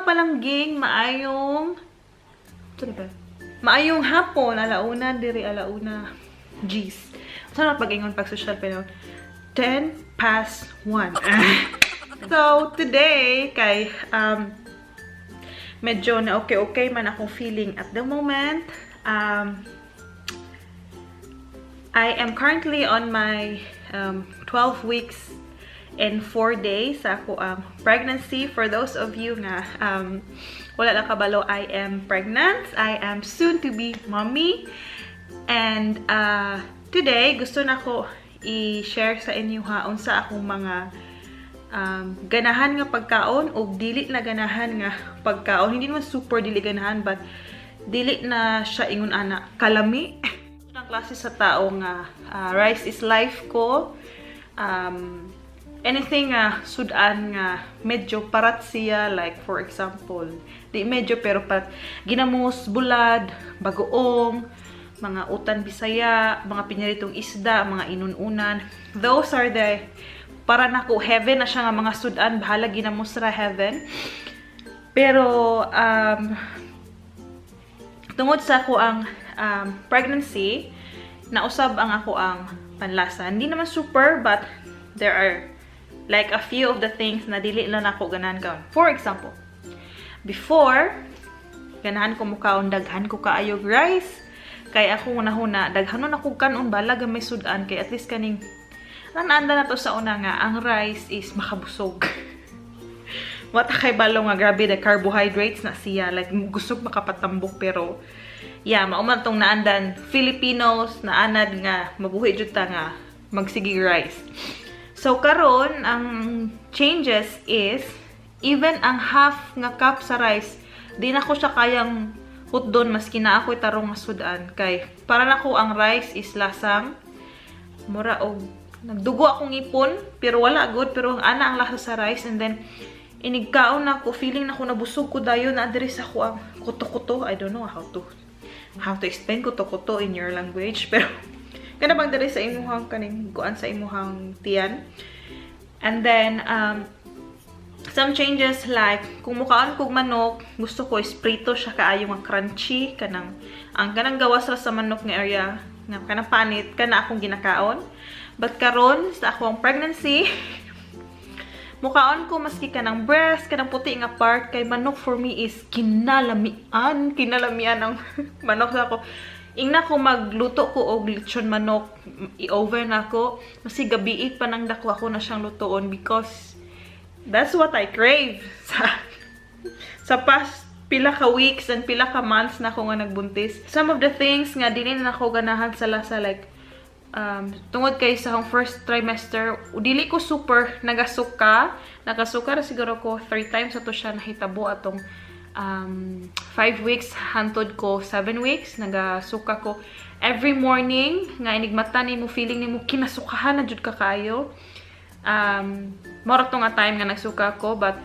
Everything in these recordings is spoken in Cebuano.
Palangging, maayong ito ba? Maayong hapon, alauna diri, alauna. Jeez. Sana pag-ingon pag social, pero 10 past 1. So, today, kay medyo na okay-okay man akong feeling at the moment. I am currently on my 12 weeks and 4 days sa ako ang pregnancy. For those of you nga wala na kabalo, I am pregnant. I am soon to be mommy. And today, gusto na ko i-share sa inyo ha unsa akong mga ganahan nga pagkaon o dili na ganahan nga pagkaon. Hindi naman super dili ganahan, but dili na siya ingon ana kalami. Ang klase sa tao nga rice is life ko. Anything nga sudan nga medyo parat siya, like for example, di medyo pero parat, ginamos, bulad, bagoong, mga utan bisaya, mga piniritong isda, mga inununan. Those are the para nako heaven na siya nga mga sudan, bahala ginamos ra, heaven. Pero tungod sa ako ang pregnancy, nausab ang ako ang panlasa. Hindi naman super, but there are like a few of the things na dili na nako ganahan kaon. For example, before, ganahan ko mukaon daghan ko kaayog rice. Kay ako nahuna, daghanon ako kanon, balag may sudan kay at least kaning naanda na to sa una nga ang rice is makabusog. Wata kay balo nga grabe the carbohydrates na siya, like gusog makapatambok, pero yeah, mao man tong naandan Filipinos na anad nga mabuhi jud ta nga magsige rice. So karon, ang changes is even ang half nga cup sa rice, di na ko siya kayang hutdon maski na ako'y tarong nga sudan, kay para nako ang rice is lasang mura og nagdugo akong ngipon, pero wala good, pero ang ana ang lasa sa rice. And then inigkaon na ako, feeling na ko nabusog ko dayon na diri sa ako ang kuto-kuto. I don't know how to explain kuto-kuto in your language, pero kana bang diri sa imuhang kaning kuan sa imuhang tiyan. And then some changes, like kung mukaon kog manok, gusto ko is prito siya kaayo nga crunchy, kanang ang kanang gawas ra sa manok nga area nga kanang panit kana akong ginakaon. But karon sa akong pregnancy, mukaon ko maski kanang breast, kanang puti nga part, kay manok for me is kinalamian, kinalamian ang manok sa ako. Ingna ko magluto ko og lechon manok, i-oven ako, maski gabii pa nang dako, ako na siyang lutoon because that's what I crave sa past pila ka weeks and pila ka months na ako nga nagbuntis. Some of the things nga dili na ako ganahan sa lasa, like tungod kay sa akong first trimester, dili ko super nagasuka. Nagasuka ra siguro ko three times ato siya nahitabo atong 5 weeks hantod ko 7 weeks. Nagasuka ko every morning nga inigmata nimo, feeling nimo kinasukahan na jud ka kayo. Mao to nga time nga nagsuka ko, but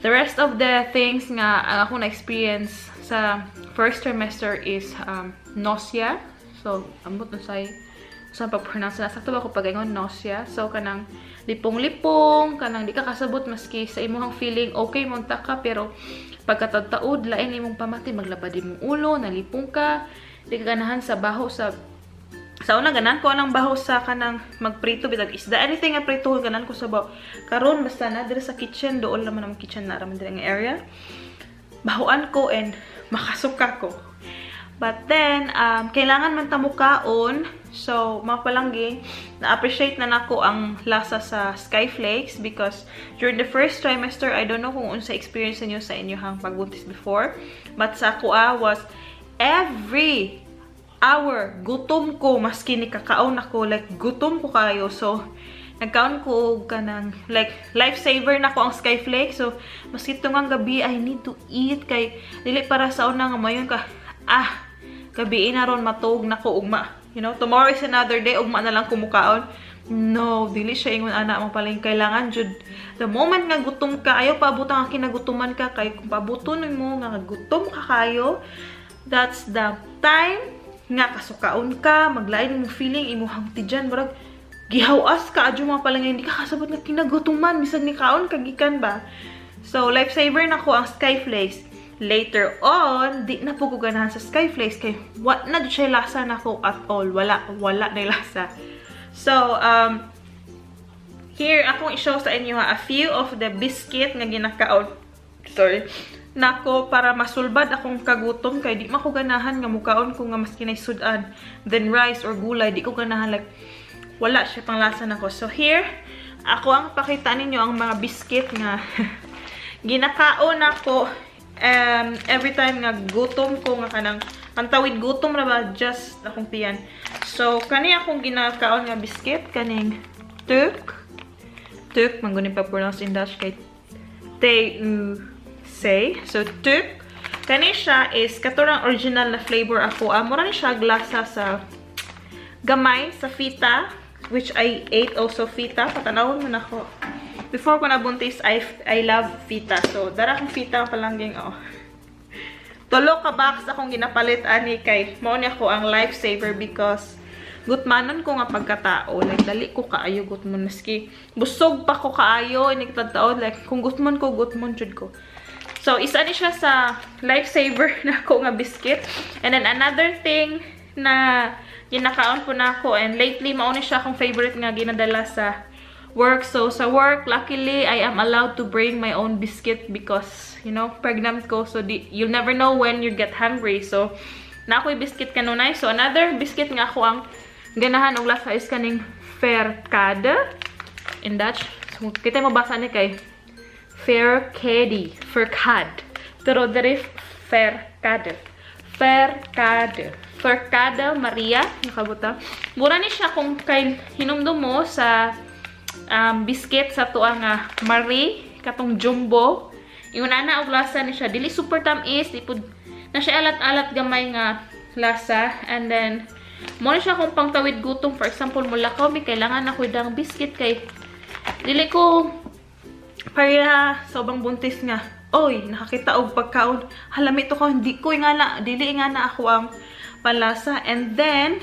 the rest of the things nga ang ako na experience sa first trimester is nausea. So ambot na say sa pag-pronounce na sakto ba ko pag-ingon nausea? So kanang lipong-lipong, kanang di ka kasabot, maski sa imong feeling okay mo ta ka, pero pagkataud lain imong pamati, maglabad imong ulo, nalipong ka, di ka ganahan sa baho. Sa una, ganahan ko anang baho sa kanang magprito bitag isda, anything nga prito, ganahan ko sa baho. Karon, basta na diri sa kitchen, dool naman ang kitchen na raman diri nga area, bahuan ko and makasuka ko. But then, kailangan man ta mukaon. So, mga palanggi, na-appreciate na nako ang lasa sa Skyflakes because during the first trimester, I don't know kung unsa experience niyo sa inyong pagbuntis before, but sa ako was every hour, gutom ko, maski ni kakaon ako, like, gutom ko kayo. So, nagkaon ko og kanang, like, lifesaver na ko ang Skyflakes. So, maski tungang gabi, I need to eat kay, dili para sa una nga mayon ka, "Ah, gabi na ron, matug na ko ugma. Tomorrow is another day, ugma na lang kumukaon." No, dili siya ingon ana, mga palanggi. Kailangan jud the moment nga gutom ka, ayaw paabutan nga kinagutuman ka, kay kung paabuton mo nga gutom ka kayo, that's the time nga kasukaon ka, maglain mo feeling imuhang tiyan, murag gihawas ka adyo, mga palangga, hindi ka kasabot nga kinagutuman bisag ni kaon ka gikan ba. So, So, lifesaver nako ang Skyflakes. Later on, di na pud ko ganahan sa Skyflakes kay wa na jud siya lasa nako at all. Wala, wala na lasa. So, here, akong i-show sa inyo ha, a few of the biscuit nga ginakaon. Sorry. Nako, para masulbad akong kagutom kay di man ko ganahan nga mukaon ko nga maski nay sudan then rice or gulay, di ko ganahan, like wala siya panglasa nako. So here, ako ang pakita ninyo ang mga biscuit nga ginakaon nako every time nga gutom ko, nga kanang pantawid gutom ra ba just akong tiyan. So kani akong ginakaon nga biscuit, kaning Tuk. Tuk, man guni pa pronounce in Dutch kay T U C. So Tuk. Kani siya is kato rang original na flavor ako. Ah, mura ni siya lasa sa gamay sa Fita, which I ate also Fita. Patanawon mo nako. Before ko nabuntis, I love Fita. So, dara akong Fita palangging, oh. Tulo ka box akong ginapalit ani kay mao ni ako ang lifesaver because gutmanon ko nga pagkatao. Like, dali ko kaayo gutmon. Maski busog pa ko kaayo, inig taon. Like, kung gutmon ko, gutmon jud ko. So, isa ni siya sa lifesaver nako nga biscuit. And then, another thing na ginakaon pud nako, and lately, mao ni siya akong favorite nga ginadala sa work. So, sa work, luckily, I am allowed to bring my own biscuit because, pregnant ko. So, you'll never know when you get hungry. So, naa ko'y biscuit kanunay. So, another biscuit nga ako ang ganahan og lasa is kaning Verkade in Dutch. So, kita mo basa ni kay Verkade. Verkade. Pero diri Verkade. Verkade. Verkade Maria. Nakabuta. Mura ni siya kung kay hinumdum mo sa biscuit sa tuwa nga Marie, katong jumbo. Ingon ana og lasa ni siya. Dili super tamis, di pud na siya alat-alat gamay nga lasa. And then, mao na siya kung pangtawid gutom. For example, mulakaw mi, kailangan ako dang biscuit kay dili ko pareha sa ubang buntis nga, "Oy, nakakita og pagkaon, halami to ko." Hindi ko nga na, dili nga na ako ang palasa. And then,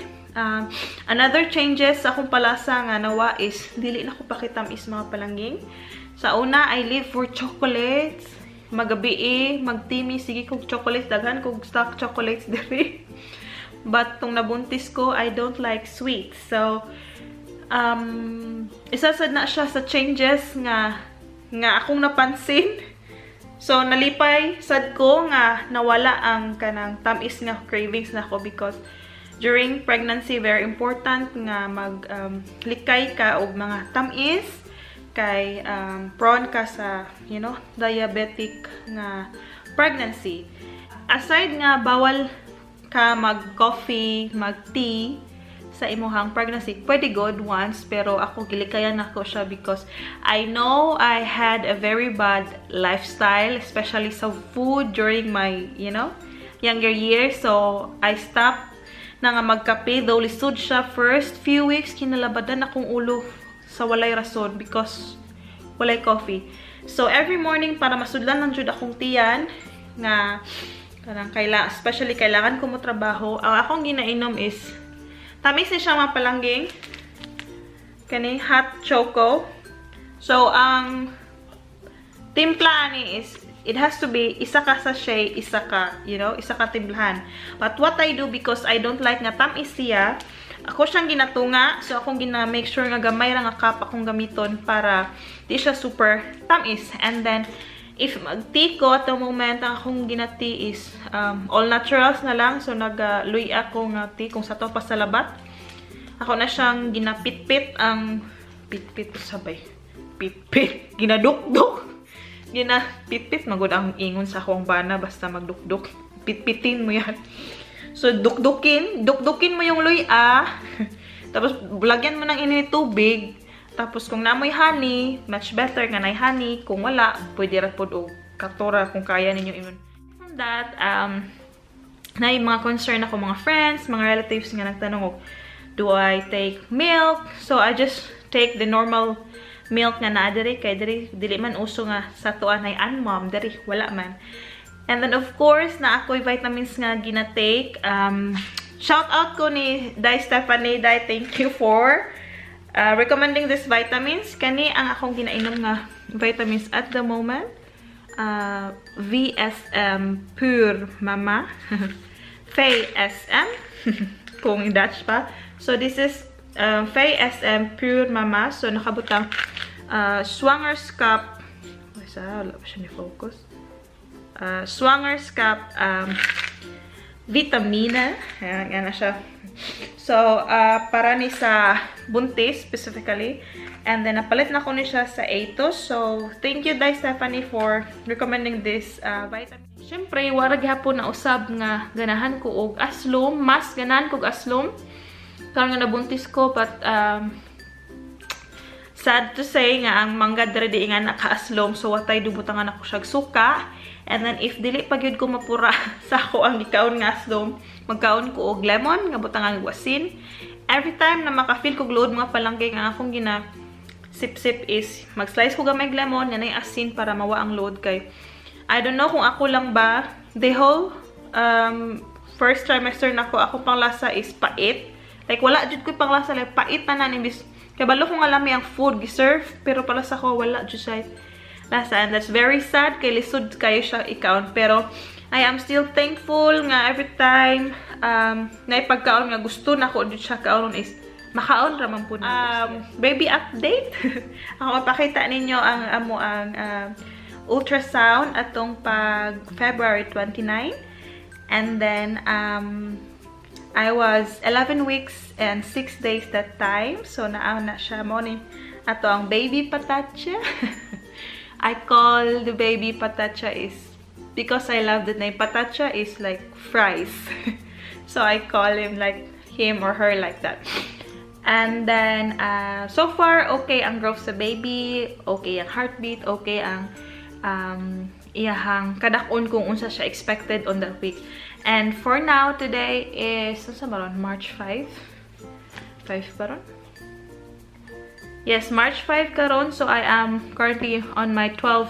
another changes sa akong palasa nga nawa is dili na ko pakitam-is, mga palangging. Sa una, I live for chocolates. Magabi magtimi, sige kog chocolates, daghan kog stock chocolates diri. But tung nabuntis ko, I don't like sweets. So, isa sad na siya sa changes nga akong napansin. So, nalipay sad ko nga nawala ang kanang tamis nga cravings nako because during pregnancy, very important nga mag likay ka og mga tamis kay prone ka sa diabetic nga pregnancy. Aside nga bawal ka mag-coffee, mag-tea sa imuhang pregnancy, pwede gud once, pero ako gilikayan nako siya because I know I had a very bad lifestyle, especially sa food during my younger years. So, I stopped na nga magkape, though lisod siya first few weeks, kinalabadan akong ulo sa walay rason because walay coffee. So, every morning, para masudlan lang jud akong tiyan, nga kanang kaila, especially kailangan ko mo trabaho, ang akong ginainom is tamis ni siya, mga palangging, kani hot choco. So, ang timpla ani is it has to be isa ka sachet, isa ka timplahan. But what I do, because I don't like nga tamis siya, ako siyang ginatunga. So, akong gina make sure nga gamay ra nga cup akong gamiton para di siya super tamis. And then, if mag-tea ko at the moment, ang akong gina-tea is all naturals na lang. So, nag-luy ako nga tea kung sa to pa sa labat. Ako na siyang ginapitpit ang pitpit sabay. Pitpit. Ginadukdok. Ginapitpit. Magod ang ingon sa akong bana basta magdukdok. Pitpitin mo yan. So, dukdukin. Dukdukin mo yung luya. Tapos, lagyan mo ng init tubig. Tapos, kung naa moy honey, much better nga nay honey. Kung wala, pwede ra pod og katura kung kaya ninyo inon. From that, na yung mga concern ako, mga friends, mga relatives nga nagtanong og, do I take milk? So, I just take the normal milk nga naa diri kay diri dili man uso nga sa tuan ay anmom diri, wala man. And then of course, naa ako'y vitamins nga gina-take. Shout out ko ni Dai Stephanie. Dai, thank you for recommending this vitamins. Kani ang akong ginainom nga vitamins at the moment. VSM Pure Mama. VSM kung Dutch pa. So this is VSM Pure Mama. So nakabutang zwangerschap. Sa wala pa siya ni focus. Zwangerschap vitamine. Ayan, yan na siya. So, para ni sa buntis specifically. And then, napalit na ko ni siya sa Atos. So, thank you, Dai Stephanie, for recommending this vitamin. Siyempre, wala gihapon na usab nga ganahan ko og aslom, mas ganahan ko og aslom. Karon nga nabuntis ko, but sad to say nga ang mangga diri di nga nakaaslom, so watay dubutangan ako siya suka. And then if dili pa gyud ko mapura sa ako ang gikaon nga aslom, magkaon ko og lemon nga butangan og asin. Every time na maka-feel ko luod, mga palanggay, nga akong gina sip-sip is mag-slice ko gamay lemon nga nay asin para mawa ang luod, kay I don't know kung ako lang ba, the whole first trimester nako, ako panglasa is pait. Like wala jud ko panglasa, like pait tanan, imbis kay balo ko nga lami ang food giserve, pero para sa ko wala jud siya lasa, and that's very sad kay lisod kayo siya ikaon. Pero I am still thankful nga every time na ipagkaon nga gusto nako jud siya kaon is makaon ra man pud. Baby update, ako mapakita ninyo ang amo ang ultrasound atong pag February 29, and then I was 11 weeks and 6 days that time. So, naa na siya mo ni ato ang baby patacha. I call the baby patacha is because I love the name. Patacha is like fries. So, I call him like him or her like that. And then, so far, okay ang growth sa baby, okay ang heartbeat, okay ang iyahang kadak-on kung unsa siya expected on that week. And for now, today is, unsa ba ron? March 5? 5 ba ron? Yes, March 5 karon. So, I am currently on my 12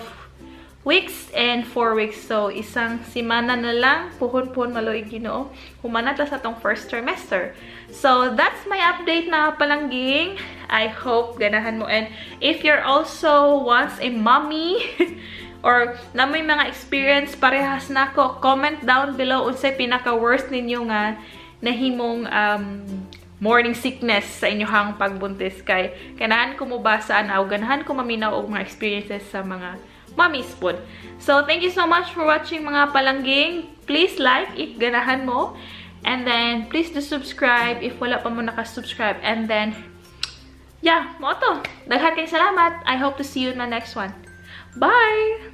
weeks and 4 weeks. So, isang simana na lang. Puhon-puhon maluig Ginoo. Humana ta sa atong first trimester. So, that's my update na palangging. I hope ganahan mo. And if you're also once a mommy, or na may mga experience parehas nako, comment down below unsay pinaka-worst ninyo nga nahimong morning sickness sa inyong pagbuntis, kay ganahan ko mobasa ana o ganahan ko maminaw og mga experiences sa mga mommies pod. So, thank you so much for watching, mga palangging. Please like if ganahan mo. And then, please do subscribe if wala pa mo nakasubscribe. And then, yeah, mao to. Daghan kay salamat. I hope to see you in my next one. Bye!